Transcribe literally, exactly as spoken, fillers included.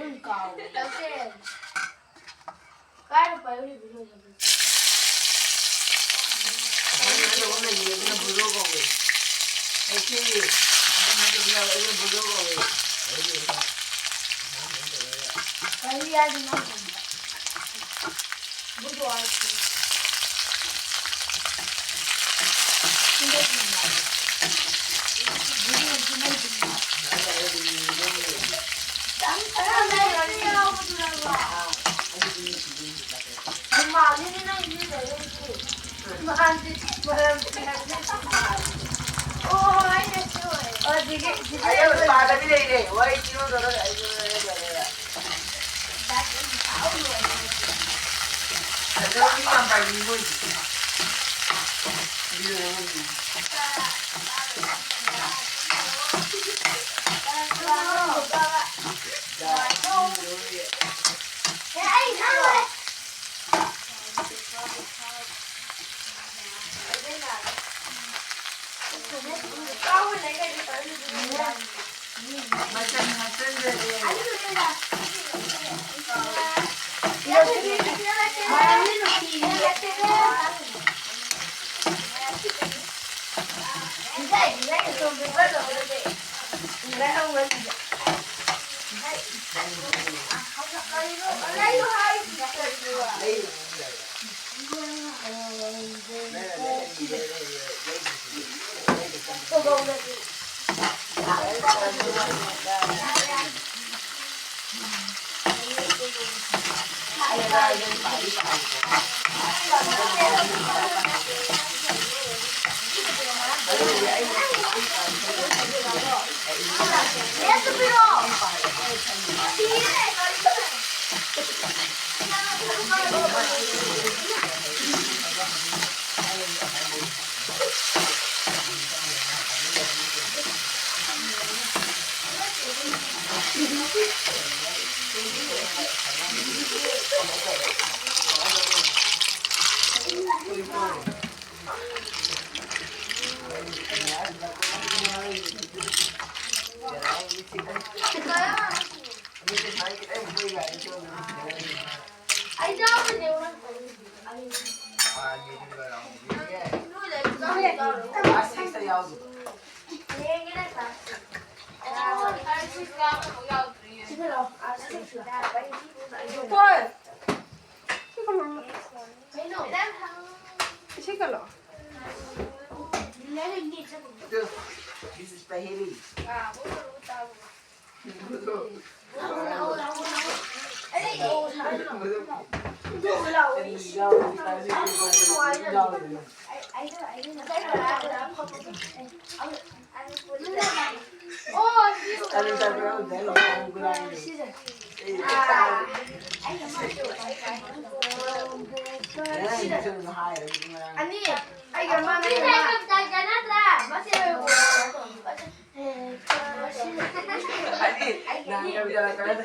ꯎꯝ, ꯀꯥꯎ꯫ ꯇꯧꯁꯦ꯫ ꯀꯥꯏꯗ ꯄꯥꯏꯔꯨꯔꯤꯕꯅꯣ? ꯑꯩꯈꯣꯏ ꯅꯪ ꯇꯧꯕ ꯂꯩꯌꯦ, ꯑꯗꯨꯅ ꯕꯨꯗꯣ ꯀꯧꯋꯦ꯫ ꯑꯩ ꯁꯤ ꯑꯩꯈꯣꯏ ꯅꯪ ꯇꯧꯕ ꯌꯥꯔꯣꯏ, ꯑꯗꯨꯅ ꯕꯨꯗꯣ ꯀꯧꯋꯦ꯫ ꯀꯔꯤ ꯍꯥꯏꯗꯤ ꯅꯪ ꯇꯧꯕ? ꯕꯨꯗꯣ ꯍꯥꯏꯁꯤ꯫ ꯑꯩ ꯄꯥꯗꯕꯤ ꯂꯩꯔꯦ꯫ ꯋꯥꯔꯤ ꯂꯤꯔꯣ ꯇꯧꯔꯒ ꯑꯩꯁꯨ ꯂꯣꯏꯔꯦ꯫ ꯐꯖꯕ ꯃꯤ ꯌꯥꯝ ꯄꯥꯏꯕꯅꯤ ꯃꯣꯏꯗꯤ꯫ ꯑꯩ ꯌꯥꯎꯗꯣꯏꯅꯦ, ꯅꯪ ꯇꯧꯔꯤꯗꯨꯗꯤ꯫ ꯑꯩ ꯅꯣꯏ ꯂꯩꯔꯗꯤ ꯆꯥꯕ ꯌꯥꯎꯔꯣꯏ꯫ ꯌꯦꯡꯒꯦ ꯅꯪ ꯀ꯭ꯂꯥꯁ꯫ ꯍꯣꯏ꯫ ꯀꯩꯅꯣ? ꯏꯁꯩ ꯀꯠꯂꯣ꯫ This is Paheli. ꯑꯅꯤ, ꯑꯩꯒ ꯑꯃ, ꯅꯪꯒ ꯑꯃ꯫ ꯑꯅꯤ, ꯅꯍꯥꯟ ꯀꯕꯤꯇꯥ ꯀꯥꯏꯅ